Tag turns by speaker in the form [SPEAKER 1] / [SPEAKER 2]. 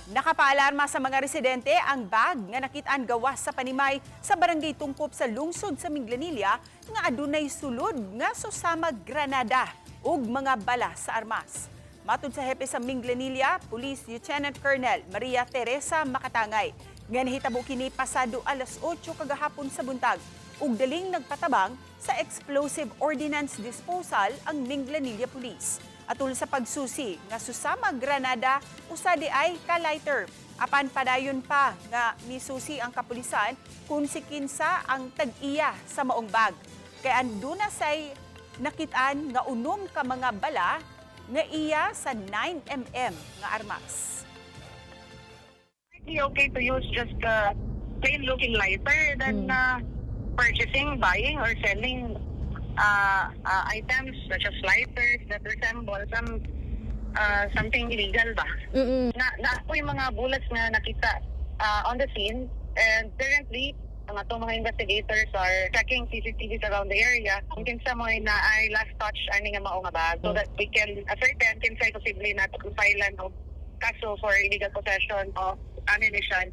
[SPEAKER 1] Nakapaalarma sa mga residente ang bag nga nakitaan gawas sa panimay sa Barangay Tungkop sa lungsod sa Minglanilla nga adunay sulod nga susama granada ug mga bala sa armas. Matud sa hepe sa Minglanilla, Police Lieutenant Colonel Maria Teresa Makatangay, nga nahitabo kini pasado alas 8 kagahapon sa buntag ug daling nagpatabang sa Explosive Ordnance Disposal ang Minglanilla Police. Atul sa pagsusi nga susama granada, usa di ay ka lighter. Apan padayon pa nga misusi ang kapulisan kung si kinsa ang tag-iya sa maong bag. Kay anduna say nakitaan nga 6 ka mga bala nga iya sa 9 mm nga armas.
[SPEAKER 2] Be okay to use just a plain looking lighter than purchasing, buying, or selling items such as lighters that resemble something illegal ba? Na po yung mga bullets nga nakita on the scene, and currently ang atong mga investigators are checking CCTVs around the area kung kinsa mo naay last touch ani nga mao nga bag so that we can ascertain kinsay posible na filean og kaso for illegal possession of ammunition.